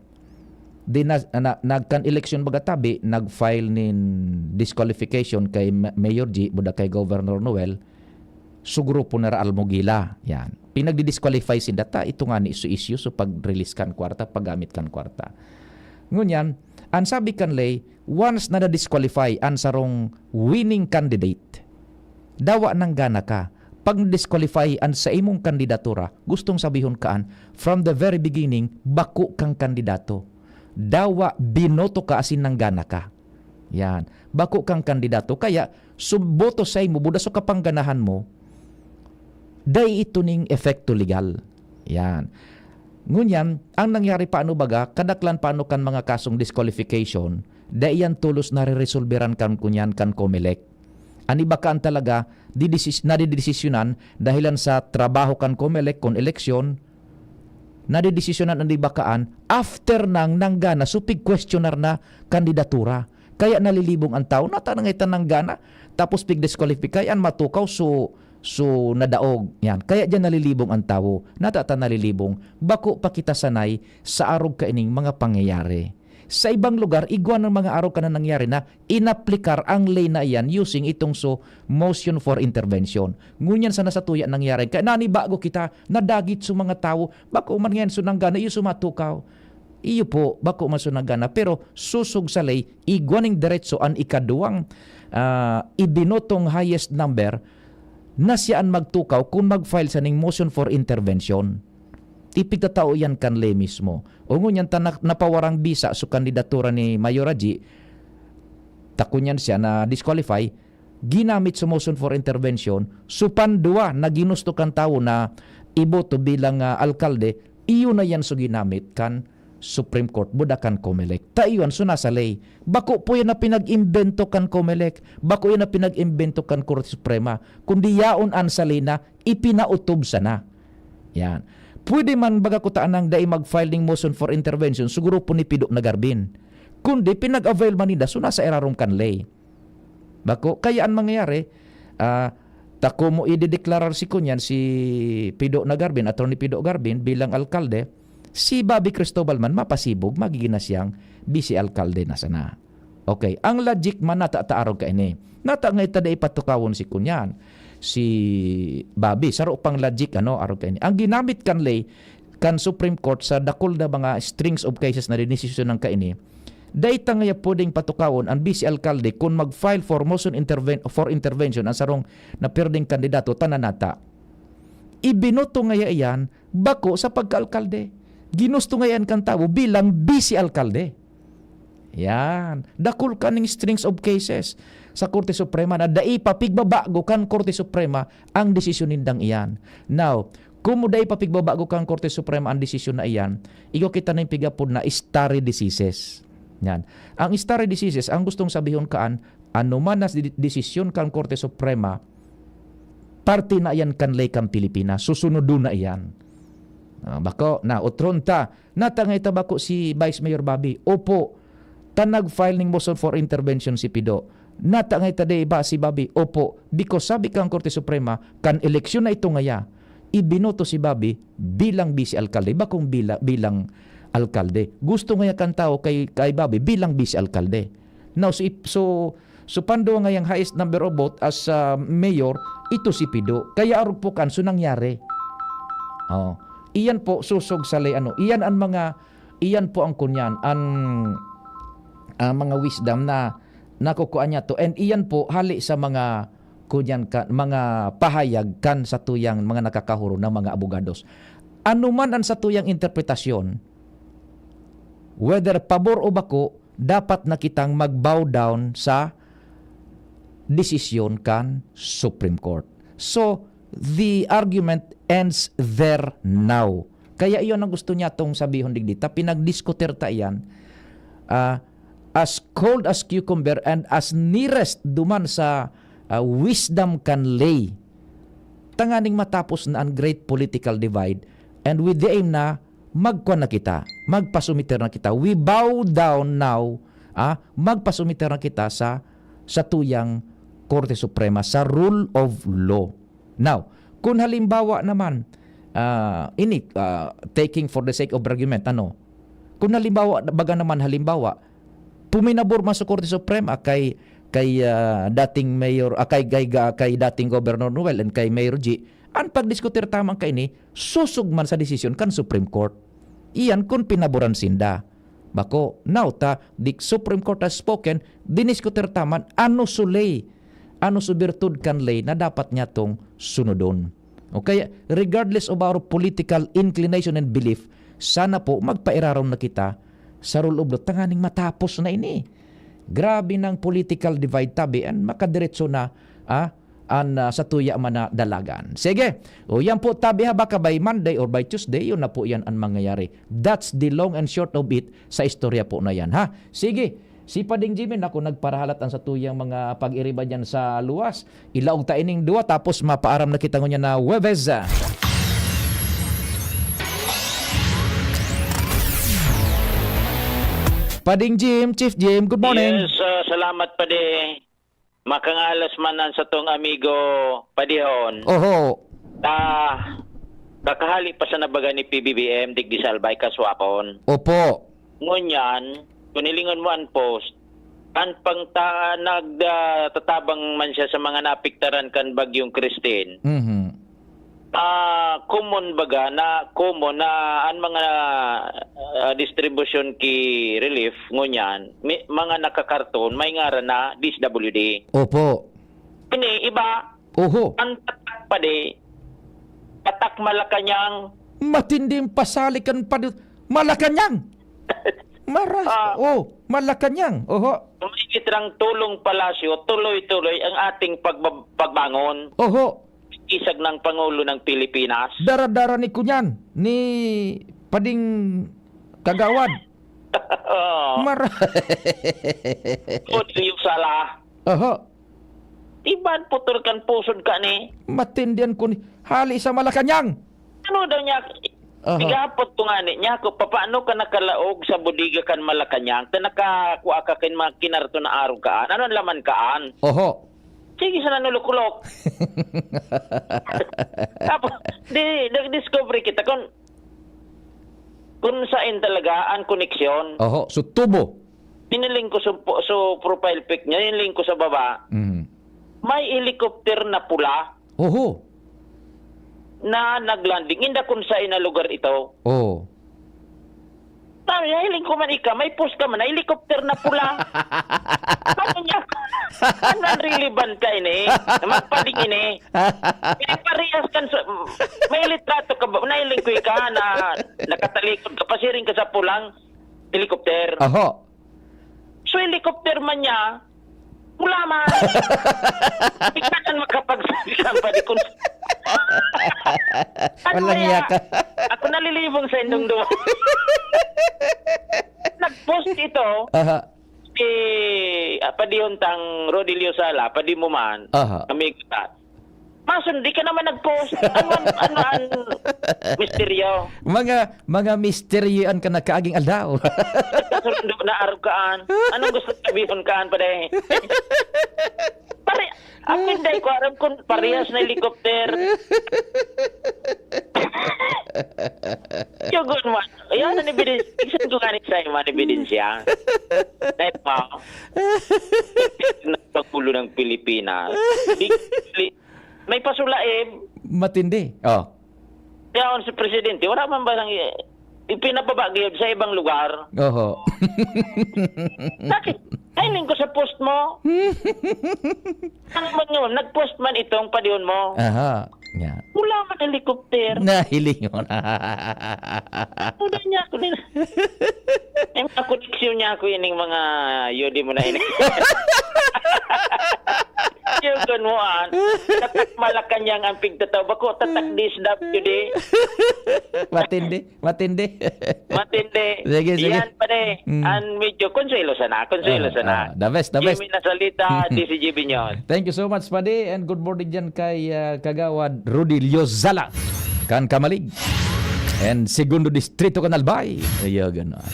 Di na, na, nagkan-eleksyon baga tabi, nag-file nin disqualification kay Ma-, Mayor G, buda kay Governor Noel, so grupo na Raal Mogila. Yan. Pinagdi-disqualify sinda ta, ito nga ni isu-issue, so pag-release kan kwarta, paggamit kan kwarta. Ngunyan, ang sabi kan ley, once na na-disqualify ang sarong winning candidate, dawa nanggana ka. Pag na-disqualify ang sa imong kandidatura, gustong sabihon kaan, from the very beginning, bako kang kandidato. Dawa binoto ka asin nanggana ka. Yan. Bako kang kandidato. Kaya, so boto sa imo, buda so kapangganahan mo, dai ito ning epekto legal. Yan. Ngunyan, ang nangyari pa ano baga, kadaklan pa ano kan mga kasong disqualification, dai yan tolos nareresolberan kan kunyan kan Comelec. An iba kaan talaga, didesis-, nadidesisyonan dahilan sa trabaho kan Comelec kun eleksyon, nadidesisyonan an iba kaan after nang nanggana so pigkwestiyonar na kandidatura. Kaya nalilibong an tawo, nata na nga ita nanggana, tapos pigdiskwalipikay an matukaw so, so nadaog. Yan. Kaya diyan nalilibong an tawo, nata ta nalilibong, bako pa kita sanay sa arog kaining mga pangyayari. Sa ibang lugar, igwa ng mga arog ka na nangyari na inaplikar ang ley na iyan using itong so motion for intervention. Ngunyan sana sa tuya nangyari, kaya nanibago kita, nadagit sa mga tawo, bako man ngayon so nanggana, iyo so matukaw. Iyo po, bako man so nanggana, pero sosog sa ley, igwa ning deretso an ikaduwang, ah, ibinotong highest number na siya an magtukaw kung mag-file sa ning motion for intervention. Ipigtatao yan kan ley mismo. O ngunyan ta na-, napawarang bisa so kandidatura ni Mayor Raji, ta kunyan siya na-disqualify, ginamit sa motion for intervention, so pandua na ginusto kan tawo na iboto bilang, ah, alkalde, iyo na yan so ginamit kan Supreme Court, buda kan Comelec. Ta iyon so nasa ley. Bako po yan na pinag-imbento kan Comelec, bako yan na pinag-imbento kan Korte Suprema, kundi yaon an sa ley na ipinautob sana. Yan. pwede man baga kuta nang dai mag-file ning motion for intervention, siguro po ni Pido na Garbin. Kundi pinag-avail man ninda, so nasa irarom kan ley. Bako, kaya an mangyayari, ah, ta komo idedeklarar si kunyan, si Pido na Garbin, Attorney Pido Garbin, bilang alkalde, si Bobby Cristobal man mapasibog, magigin na siyang vice alkalde na sana. Okay, ang logic man nata ta arog kaini. Nata nga ita dai patukawon si kunyan, si Bobby, saro pang logic, ano, arog kaini. Ang ginamit kan ley, kan Supreme Court sa dakul na mga strings of cases na dinesisyonan kaini, dai ta ngaya pwedeng patukawon an vice alkalde kun mag-file for motion interven-, for intervention an sarong napirding kandidato, tanan nata. Ibinoto ngaya iyan bako sa pagka-alkalde. Ginusto ngaya iyan kan tawo bilang vice alkalde. Yan. Dakul kaning strings of cases sa Korte Suprema na dai pa pigbabago kan Korte Suprema ang desisyon nindang iyan. Now, komo dai pa pigbabago kan Korte Suprema ang desisyon na iyan, igwa kita nin pigapod na stare decisis. Yan. Ang stare decisis, ang gustong sabihon kaan, anoman na di-, desisyon kan Korte Suprema, parte na iyan kan ley kan Pilipinas. Susunodon na iyan. Ah, bako, na, otron ta. Nata nga ita bako si Vice Mayor Bobby. Opo, ta nag-file ning motion for intervention si Pido. Nata nga ita dai ba si Bobby? Opo, because sabi kan Korte Suprema, kan eleksyon na ito ngaya, ibinoto si Bobby bilang vice alkalde, bakong bila-, bilang alkalde. Gusto ngaya kan tawo kay, kay Bobby bilang vice alkalde. Now, so, if, so, so pandua ngayang highest number of vote as, ah, mayor, ito si Pido. Kaya arog po kan so nangyari. Oh. Iyan po, susog sa ley, ano, iyan ang mga, iyan po ang kunyan, ang, ang mga wisdom na nakukuha niya to. And iyan po, hali sa mga, kunyan ka, mga pahayag kan sa tuyang mga nakakahuro na mga abogados. Ano man ang sa tuyang interpretasyon, whether pabor o bako, dapat na kitang mag-bow down sa desisyon kan Supreme Court. So, the argument ends there now. Kaya iyon ang gusto niya tong sabihon digdi. Ta pinagdiskutir ta iyan, ah, as cold as cucumber and as nearest duman sa, ah, wisdom kan ley. Tanganing matapos na ang great political divide, and with the aim na magkuan na kita, magpasumiter na kita. We bow down now, ah, magpasumiter na kita sa, sa tuyang Korte Suprema, sa rule of law. Now, kung halimbawa naman, ah, ini, ah, taking for the sake of argument, ano? Kung halimbawa, baga naman halimbawa, puminabor man sa Korte Suprema kay, kay, ah, dating Mayor, ah, kay, kay, ga-, kay dating Governor Noel and kay Mayor G, ang pagdiskutir ta man kaini, susog man sa desisyon kan Supreme Court. Iyan kun pinaboran sinda. Bako, now ta, the Supreme Court has spoken, diniskutir ta man, ano so ley, ano so birtud kan ley na dapat niya tong sunodon. Okay, regardless of our political inclination and belief, sana po magpairarom na kita sa rule of law tanganing matapos na ini. Grabe ng political divide tabi and makadiretso na, ah, an, ah, satuya man na dalagan. Sige, o yan po tabi ha, baka by Monday or by Tuesday, yun na po yan ang mangyayari. That's the long and short of it sa istorya po na yan, ha? Sige, si Pading Jimmy, naku, nagparahalat ang satuyang mga pag-iriba dyan sa luwas. Ilaog ta ining duwa, tapos mapaaram na kita ngunyan na Huwebes. Pading Jim, Chief Jim, good morning. Yes, ah, salamat, Padi. Makangalas man ang satong amigo Padihon. Oho. Ah, kakahali pa sa nabaga ni P B B M, digdi sa Albay, Kasuakon. Opo. Ngunyan, kung hilingon mo ang post, ang pangta-, nag-, ah, tatabang man siya sa mga naapektaran kan Bagyong Christine. Mhm. Ah, common baga na, common na ang mga, ah, distribution ki relief ngunyan, may mga nakakarton, may ngaran na D S W D. Opo. Ini, iba, Oho. ang tatak pa di, tatak Malacañang. Matinding pasalikan pa di-, Malacañang! Maras-, Ah. oh, Malacañang. Oho. May litrang Tulong Palasyo, tuloy-tuloy ang ating pagbab-, pagbangon. Oho. Isag ng Pangulo ng Pilipinas. Dara-dara ni kunyan, ni Pading Kagawad. Oo. Mara- Putyo sala. Oho. Iban putol kan pusod ka ni. Matindihan ko ni. Hali sa Malacañang. Ano daw niya? Aha. Igapot ko ngani niya, kung papaano ka nakalaog sa bodega kan Malacañang, ta nakakua ka kin mga kinarton na arog kaan. Ano an laman kaan? Oho. Sige, sana nulukulok. Tapos, di, nag-discover kita kung, kung saan talaga ang koneksyon. Oho, so tubo. Hiniling ko sa po-, sa profile pic niya, hiniling ko sa baba. Mm. May helicopter na pula Oho. na naglanding. Inda kung saan na lugar ito. Oo. Sabi niya, "Hiling ko man ika, may post ka man, na helicopter na pula." Sabi niya, "Ano ang relevant ka ini? Magpaling ini. Piniparehas kan sa, may litrato ka ba? Nahiling ko ika na nakatalikod ka, pasiring ka sa pulang helicopter." Oho. So, helicopter man niya, pula man. Ikaw ang makapagsabi ka pa di kun-, Ano Walang kaya? iya ka. Ako nalilibong sa indong duwa. Nag-post ito, Aha. si, ah, padihon tang Rodilio Sala, padi mo man, Aha. amigo ka. Mason, di ka naman nag-post. Ano an, ano an misteryo? Mga, mga misteryo an kan nagkaaging aldaw. Nagkasundo na arog kaan. Anong gusto sabihon kaan, pare? Pare, ako hindi ko aram kung parehas na helicopter. Yogon mo. Yan ang ebidensya. Isan ko nga ni sa mga ebidensya. Dahil pa, ng Pangulo ng Pilipinas. Di, di, may pasulaib. Matindi. Oh. Yaon si Presidente, wala man ba nang i-, ipinababa gyud sa ibang lugar? Oho. Bakit? Ay, lingko sa post mo. Ano man yun? Nag-post man itong padihon mo. Aha. Nga. Wala man helicopter. Nahiling mo na. Wala niya ako nila. Yung mga koneksyon niya ako, ining mga yodi mo na ini. Yung kunwaan, tatak Malacanang ang pigtataw. Bako, tatak D S W D. Matindi, matindi. Matindi. Sige, sige. Yan, pare. Mm. Ang medyo konsuelo sana, konsuelo Ah, sana. ah, the best, the best. Jimmy Nasalita, D C G B News. Thank you so much, Padi, and good morning dyan kay, ah, Kagawad Rudy Liozala, kan Kamalig. And Segundo Distrito, kan Albay. Ayo, ganon.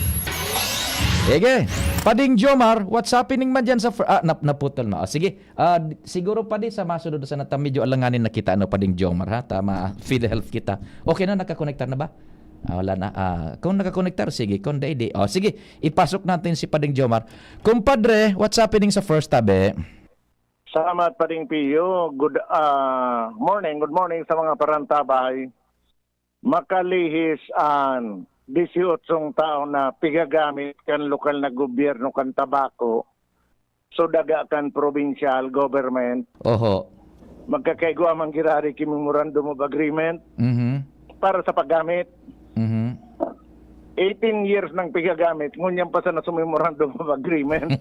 Sige. Pading Jomar, what's happening man dyan sa fir-, ah, nap-, naputol na. Ah, sige. Ah, d-, siguro pa di sa masunod sana ta medyo alanganin na kita, ano, Pading Jomar, ha? Tama, PhilHealth kita. Okay na, nakakonektar na ba? Ah, wala na. Ah, kung nakakonektar, sige. Kung di, di. Oh, sige, ipasok natin si Pading Jomar. Kumpadre, what's happening sa First, tabi? Salamat, Pading Pio. Good, ah, morning. Good morning sa mga parantabay. Makalihis an disiyotsong tawo na pigagamit kan lokal na gobyerno kan tabako, so daga kan provincial government. Oho. Magkakaigwa man girari ki Memorandum of Agreement Mhm. para sa paggamit. Mhm. Eighteen years nang pigagamit, ngunyan pa sana sa Memorandum of Agreement.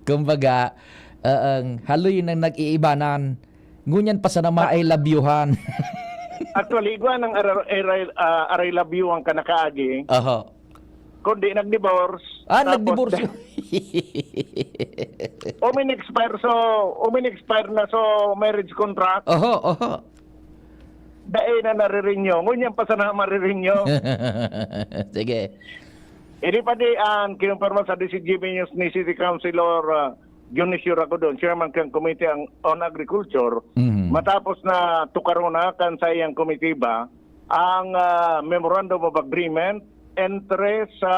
Kumbaga, ah, ang haloy na nag-iibanan, ngunyan pa sana ma-I love you-han. Actually, igwa ng ara-, aray, ah, aray love you ang kanakaagi. Oho. Kundi nag-divorce. Ah, tapos nag-divorce. Umin-expire so, umin-expire na so marriage contract. Oho, oho. Dai na nare-renew. Ngunyan pa sana marirenew. Sige. Ini pa di ang kinumpirma sa D C G B News ni City Councilor, ah, Dionisio Ragodon, chairman kan Committee ang, on Agriculture, Mhm. matapos na tukaron na kan saiyang komitiba ang, ah, Memorandum of Agreement entre sa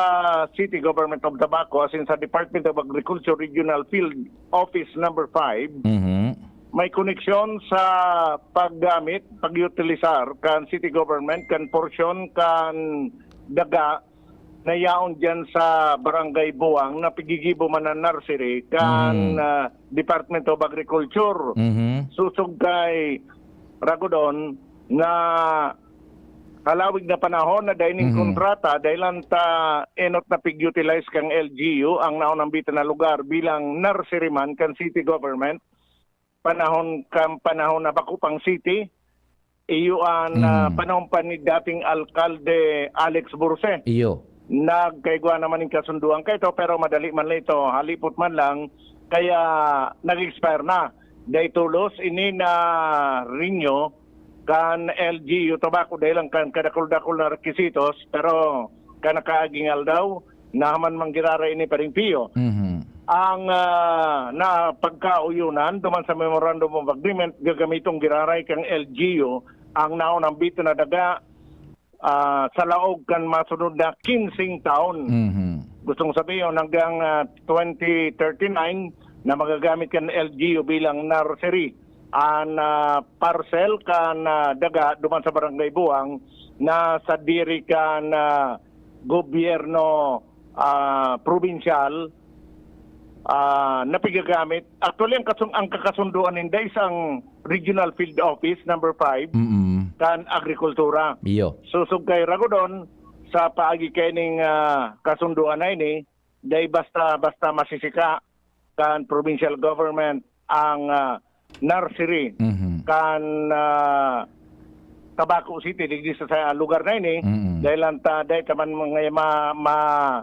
City Government of Tabaco, as in sa Department of Agriculture Regional Field Office Number Five, Mhm. may koneksyon sa paggamit, pag-utilisar kan City Government kan porsyon kan daga na yaon diyan sa Barangay Buwang na pigigibo man na nursery kan, Mm. ah, Department of Agriculture. Mhm. Susog kay Ragodon na halawig na panahon na dai ning Mhm. kontrata, dai lang ta enot na pig-utilize kang L G U ang naunambitan na lugar bilang nursery man kan city government. Panahon kan panahon na bako pang city, iyo an, ah, Mm. panahon pa ni dating alkalde Alex Burse. Iyo. Nagkaigwa naman ning kasunduan kaito, pero madali man lang ito, halipot man lang, kaya nag-expire na. Dai tolos ini na renew kan L G U Tabaco dahil lang kan kadakul-dakul na requisitos, pero kan nakaaging aldaw, nahaman man giraray ini, Paring Pio. Mhm. Ang, ah, na pagkauyunan duman sa Memorandum of Agreement, gagamiton giraray kan L G U ang naunang bito na daga, ah, sa laog kan masunod na kinseng taon. Mhm. Gustong sabihin, hanggang, ah, twenty thirty-nine na magagamit kan L G U bilang nursery an, ah, parcel kan, ah, daga duman sa Barangay Buang na sadiri kan, ah, gobyerno, ah, probinsyal, ah, na pigagamit. Actually, ang kasung-, ang kakasunduan ninda is ang Regional Field Office number five Mm. kan Agrikultura. Iyo. Sosog kay Ragodon, sa paagi kaining, ah, kasunduan na ini, dai basta-basta masisika kan provincial government ang, ah, nursery Mhm. kan, ah, Tabaco City, digdi sa, sa lugar na ini, Mm. dahil lang ta, dai ta man mga ma-, ma-,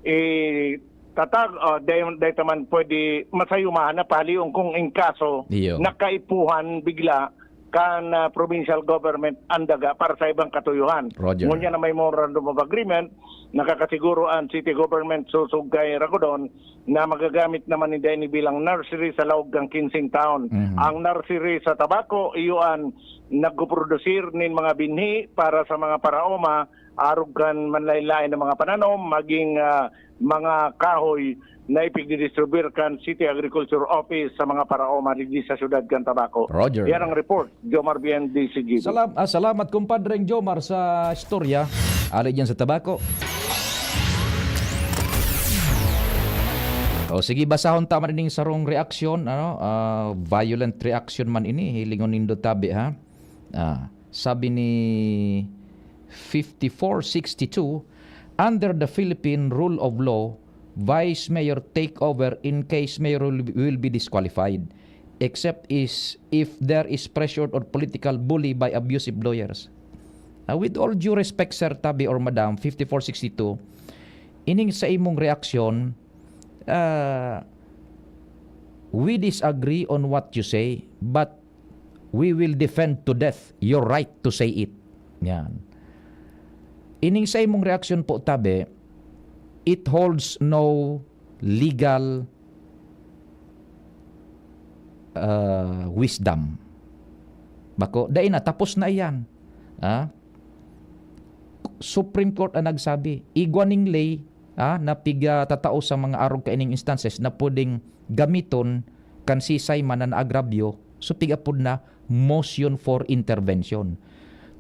itatag, o dai, dai ta man pwede masayumahan na palion kung in kaso Iyo. nakaipuhan bigla kan, ah, provincial government ang daga para sa ibang katuyohan. Roger. Ngunyan na may memorandum of agreement, nakakasiguro ang city government sosog kay Ragodon na magagamit naman ninda ini bilang nursery sa laog kan kinseng taon. Mhm. Ang nursery sa Tabaco, iyo an nagpuprodusir nin mga binhi para sa mga paraoma, arog kan manlaen-laen na mga pananom, maging, ah, mga kahoy na ipigdidistribuyar kan City Agriculture Office sa mga paraoma digdi sa siyudad kan Tabaco. Roger. Yan ang report, Jomar Bien, D C G B. Salam-, ah, salamat, Kumpadreng Jomar, sa istorya. Ali dyan sa Tabaco. O sige, basahon ta man ining sarong reaksyon, ano, ah, violent reaction man ini, hilingon nindo tabi, ha? Ah, sabi ni fifty-four sixty-two, "Under the Philippine rule of law, vice mayor take over in case mayor will, will be disqualified, except is if there is pressure or political bully by abusive lawyers." Ah, with all due respect, Sir Tabi or Madam, fifty-four sixty-two, ining sa imong reaksyon, ah, we disagree on what you say, but we will defend to death your right to say it. Yan. Ining sa imong reaksyon po, Tabi, it holds no legal, ah, wisdom. Bako, dai na, tapos na iyan. Ah? Supreme Court ang nagsabi, igwa ning ley, ah, na pigatatao sa mga arog kaining instances na pwedeng gamiton kan sisay man na naagrabyo, so pig-apod na motion for intervention.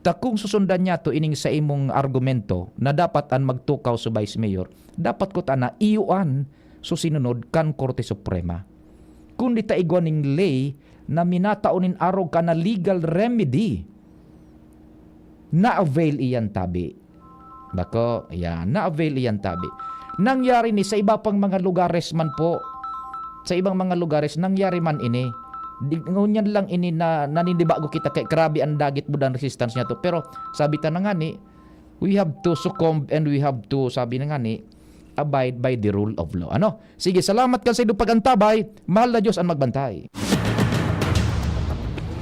Ta kung susundan niya to ining sa imong argumento na dapat an magtukaw sa Vice Mayor, dapat ko ta na iyo an susinunod kan Korte Suprema. Kundi ta igwa ning ley na minatao nin arog ka na legal remedy, na-avail iyan, Tabi. Bako, yan, na-avail iyan, Tabi. Nangyari ni sa iba pang mga lugares man po, sa ibang mga lugares, nangyari man ini. Di, ngunyan lang ini na naninibago kita kay grabe ang dagit budan resistance niya to. Pero sabi ta na nga ni, we have to succumb and we have to, sabi na nga ni, abide by the rule of law. Ano? Sige, salamat kan sa inyong pag-antabay. Mahal na Diyos ang magbantay.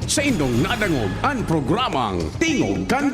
Sa indong nadangog an programang Tingog kan